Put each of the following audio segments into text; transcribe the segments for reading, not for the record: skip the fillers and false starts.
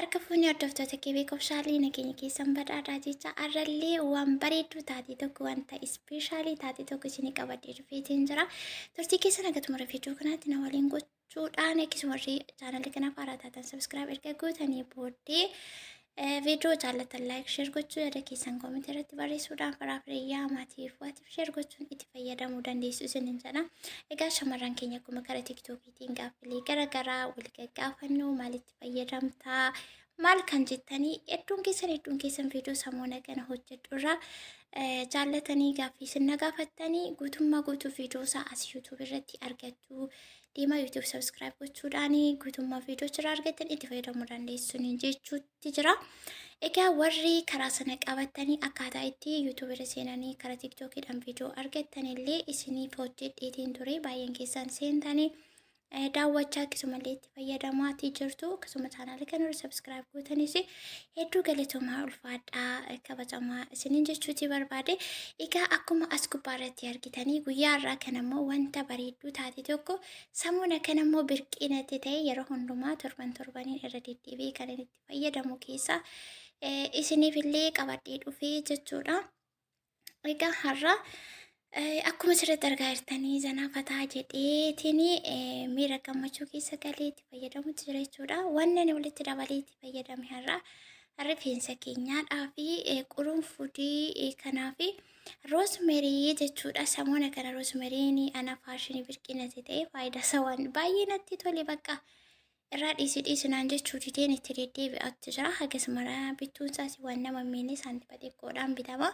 Harka fuunee hordoftoota kee beekumsaalee nageenya keessan badhaadhaa jecha har'allee waan bareedduu taate tokko wanta ispeeshaalii taate tokko isinii qabadhee dhufeetiin jira. Turtii keessan haga xumura viidiyoo kanaatti na waliin gochuudhaan akkasuma warri chaanalii kanaaf haaraa taatan subscribe erga gootanii booddee viidiyoo jaallatan like share gochuu yaada keessan koomentii irratti barreessuudhaan firaa firiyyaa maatiif waatiif share gochuun itti fayyadamuu dandeessu isinin jedha. Egaa shamarran keenya akkuma karaa tiktookiitiin gaaffilee gara garaa wal gaggaafannu maalitti fayyadamtaa maal kan jettanii hedduun keessan viidiyoo samoona kana hojjedhu irraa jaallatanii gaaffii isin na gaafattanii guutummaa guutuu viidiyoo isaa as YouTube irratti argattu. Deemaa YouTube subscribe gochuudhaan guutummaa viidiyoo jira argattan itti fayyadamuu dandeessu jechuutti jira. Egaa warri karaa sana qabattanii akkaataa itti YouTube irra seenanii karaa TikTokiidhaan viidiyoo argattan illee isiniif hojjedheetiin ture. Baay'een keessan seentanii daawwachaa akkasumallee itti fayyadamaatii jirtu. Akkasuma chaanaalii kana irra subscribe gootanis hedduu galatoomaa, ulfaadhaa, kabajamaa isiniin jechuutii barbaade. Egaa akkuma as gubbaa irratti argitanii guyyaa irraa kana immoo wanta bareedduu taate tokko samuuna kana immoo birqinatti ta'e yeroo hundumaa torban torbaniin irra deddeebi'ee kan inni itti fayyadamu keessaa isiniif illee qabadhee dhufee jechuudha. Egaa har'a akkuma asirratti argaa jirtanii zanaa fataa jedheetiin miira gammachuu keessa galee itti fayyadamutti jira jechuudha. Wanni ani walitti dabalee itti fayyadame har'a rifeensa keenyaadhaa fi qurunfudii kanaa fi rosemary jechuudha. Samoona kana rosemaryn ana faashinii birqinate ta'e faayidaa isaa waan baay'ee natti tole bakka irraa dhiisi dhiisi naan jechuu dideen itti deddeebi'aatti jira. Hagas mara bittuun isaas waan nama miine saantima xiqqoodhaan bitama.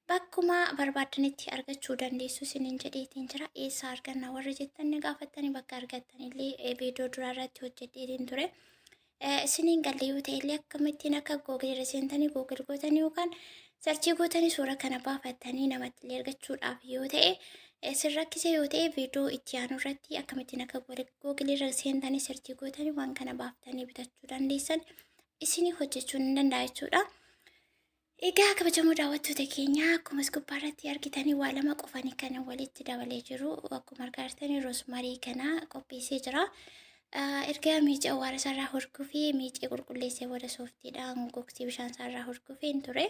Bakkuma barbaadanitti argachuu dandeessu isiniin jedheetiin jira. Eessaa arganna warri jettan ni gaafattanii bakka argattan illee viidiyoo duraa irratti hojjedheetiin ture. Isiniin galle yoo ta'e illee akkamittiin akka Google irra seentanii Google gootanii yookaan search gootanii suura kana baafattanii namatti illee argachuudhaaf yoo ta'e isin rakkise yoo ta'e, viidiyoo itti aanu irratti akkamittiin akka Google irra seentanii search gootanii waan kana baaftanii bitachuu dandeessan isinii hojjechuu ni danda'a jechuudha. Egaa kabajamoo daawwattoota keenya, akkuma as gubbaa irratti argitanii waa lama qofanii kan walitti dabalee jiru. Akkuma argaa jirtanii rosemary kana qopheessee jira. Erga miicee awwaara isaarraa hurgufee, miicee qulqulleessee booda sooftiidhaan gogsee bishaan isaarraa hurgufee hin ture.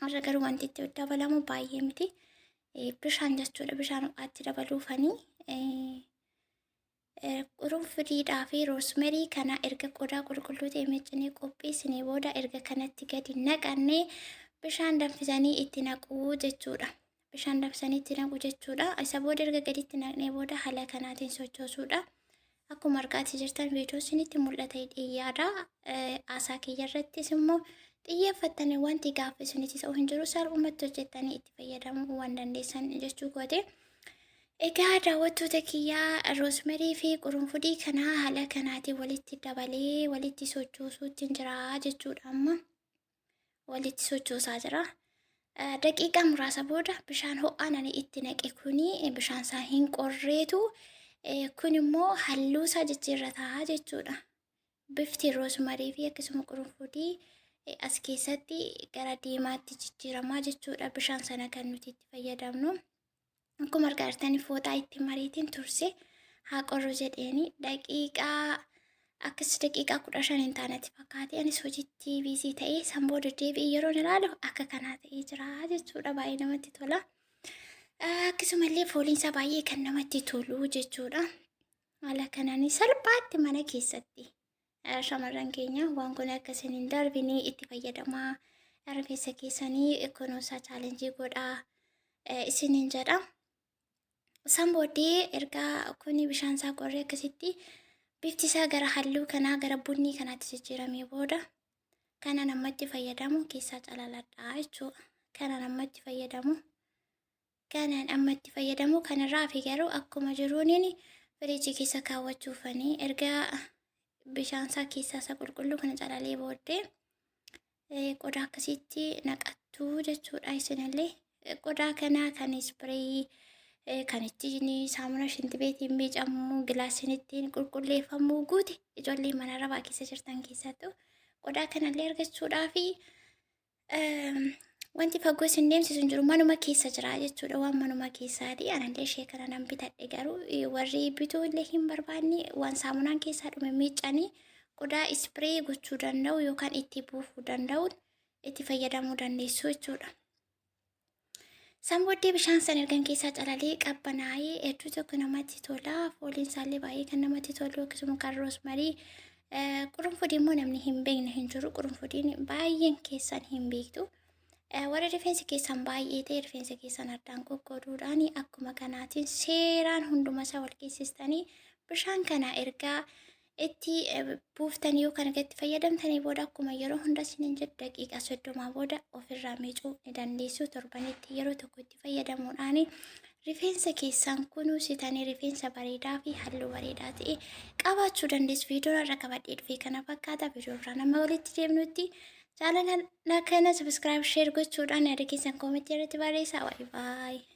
Har'a garuu wanti itti dabalamu baay'ee miti. Bishaan jechuudha. Bishaan ho'aatti dabaluufanii qurunfudiidhaa fi rosemary kana erga qodaa qulqulluu ta'e miiccinee qopheessinee booda erga kanatti gadi naqannee bishaan danfisanii itti naquu jechuudha. Bishaan danfisanii itti naquu jechuudha. Isa booda erga gaditti naqnee booda haala kanaatiin sochoosuudha. Akkuma argaatii jirtan viidiyoo isinitti mul'ata jedhee yaada. Haasaa kiyya irrattis immoo xiyyeeffattanii wanti gaafa isinitti ta'u hin jiru, salphumatti hojjettanii itti fayyadamuu waan dandeessan jechuu goote. Egaa daawwattoota kiyyaa, rosemary fi qurunfudii kana haala kanaatiin walitti dabalee walitti sochoosuutti jira jechuudha amma. Walitti sochoosaa jira. Daqiiqaa muraasa booda bishaan ho'aan ani itti naqe kuni bishaan isaa hin qorreetu, kun immoo halluu isaa jijjiirrataa jechuudha. Bifti rosemary fi akkasuma qurunfudii as keessatti gara diimaatti jijjiiramaa jechuudha bishaan sana kan nuti itti fayyadamnu. Akkuma argaa jirtan fooxaa itti mariitiin turse haa qorru jedheeni daqiiqaa akkas daqiiqaa 15 hin taanetti fakkaate anis hojiitti busy ta'ee san booda deebi'ee yeroon ilaalu akka kanaa ta'ee jira jechuudha. Baay'ee namatti tola. Akkasumallee fooliinsaa baay'ee kan namatti tolu jechuudha. Haala kanaan salphaatti mana keessatti shamarran keenya waan kun akkasiin hin darbinii itti fayyadamaa, rifeensa keessanii kunuunsaa, challenge godhaa isiniin jedha. San booddee erga kuni bishaan isaa qorree akkasitti bifti isaa gara halluu kanaa gara bunnii kanaatti jijjiiramee booda kana namatti fayyadamu keessaa calaladhaa jechuudha. Kana namatti fayyadamu. Kanaan ammatti fayyadamu kanarraa fi garuu akkuma jiruuniin firiijii keessa kaawwachuufanii erga bishaan isaa keessaa isa qulqulluu kana calalee booddee qodaa akkasitti naqattuu jechuudha isinillee. Qodaa kana kan spray, kan ittiin saamuna shintibeetiin miicamu, gilaasiin ittiin qulqulleeffamu guute ijoollee mana arabaa keessa jirtan keessattuu qodaa kanallee argachuudhaa fi wanti fagoo isin deemsisu hin jiru, manuma keessa jira jechuudha. Waan manuma keessaati. Anallee ishee kana nan bitadhe, garuu warri bituu illee hin barbaanne waan saamunaan keessaa dhume miicanii Qodaa ispiree gochuu danda'u yookaan itti buufuu danda'uun itti fayyadamuu dandeessu jechuudha. San booddee bishaan san ergan keessaa calalee qabbanaa'ee hedduu tokko namatti tola. Fooliin isaallee baay'ee kan namatti tolu, akkasuma kan roosmarii, qurunfudii immoo namni hin beekne hin jiru. Qurunfudiin baay'een keessan hin beektu. Warra rifeensi keessan baay'ee ta'e rifeensa keessan addaan qoqqooduudhaan akkuma kanaatiin seeraan hunduma isaa wal keessistanii bishaan kana ergaa itti buuftanii yookaan erga itti fayyadamtanii booda, akkuma yeroo hunda isiniin jedhu, daqiiqaa 30 booda ofirraa miicuu ni dandeessu. Torbanitti yeroo tokko itti fayyadamuudhaan rifeensa keessan kunuunsitanii rifeensa bareedaa fi halluu bareedaa ta'e qabaachuu dandeessu. Viidiyoon irra qabadhee dhufee kana fakkaata. Viidiyoo biraan amma walitti deemnutti channel kana subscribe, share gochuudhaan yaada keessan koomentii irratti barreessaa. Baay'ee baay'ee.